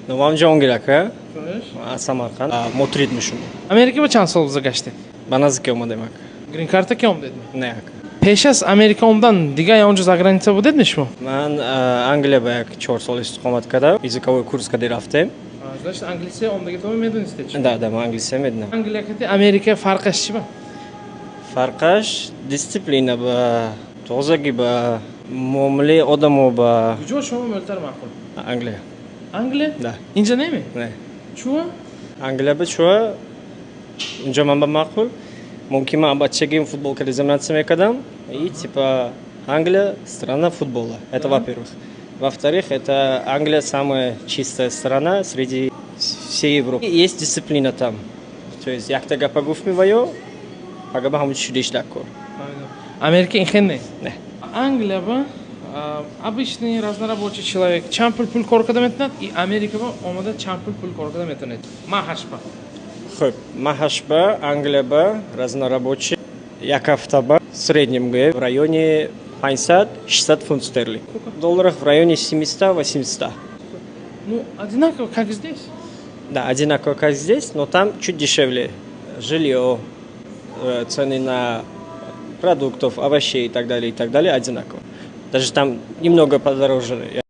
Nomamjon aka. Xo'sh. Samarqand. Motoridmishim. Amerikaga qancha so'l gashti? Banazikoma demak. Green karta kim dedimi? Ne aka? Pesas Amerikadan diga onja за граница bu dedimishmi? Man Angliyada 4 so'l istiqomatda языковой kurs qilib raftim. Значит, английский он дагы дома медунистеч. Да, мы английский медна. Angliya kati Amerika farqi shimi? Farqash disiplina ba, to'g'zagi ba, muomala odamo ba. Kujo shoma mo'ltar ma'qul. Angliya. Angliya? Да. Inja nemi? Ne. Чего? Angliya ba chua. Unja man ba ma'qul. Mumkin man баччагим футболка заниматься мекадам. И типа Англия страна футбола. Это во-первых. Во-вторых, это Англия самая чистая страна среди всей Европы. И есть дисциплина там. То есть я тогда погуфмиваю, погабахам чудиш дакор. Америка инхенне. Не. Англия ба обычный разнорабочий человек. Чампл пул коркада метнат и Америка ба омада чампл пул коркада метнат. Махашба. Хоп, Махашба, Англия ба разнорабочий. Якафтаба в среднем в районе 50-60 фунтов стерлингов. В долларах в районе 700-800. Ну, одинаково, как и здесь. Да, одинаково, как здесь, но там чуть дешевле. Жилье, цены на продуктов, овощей и так далее одинаково. Даже там немного подороже.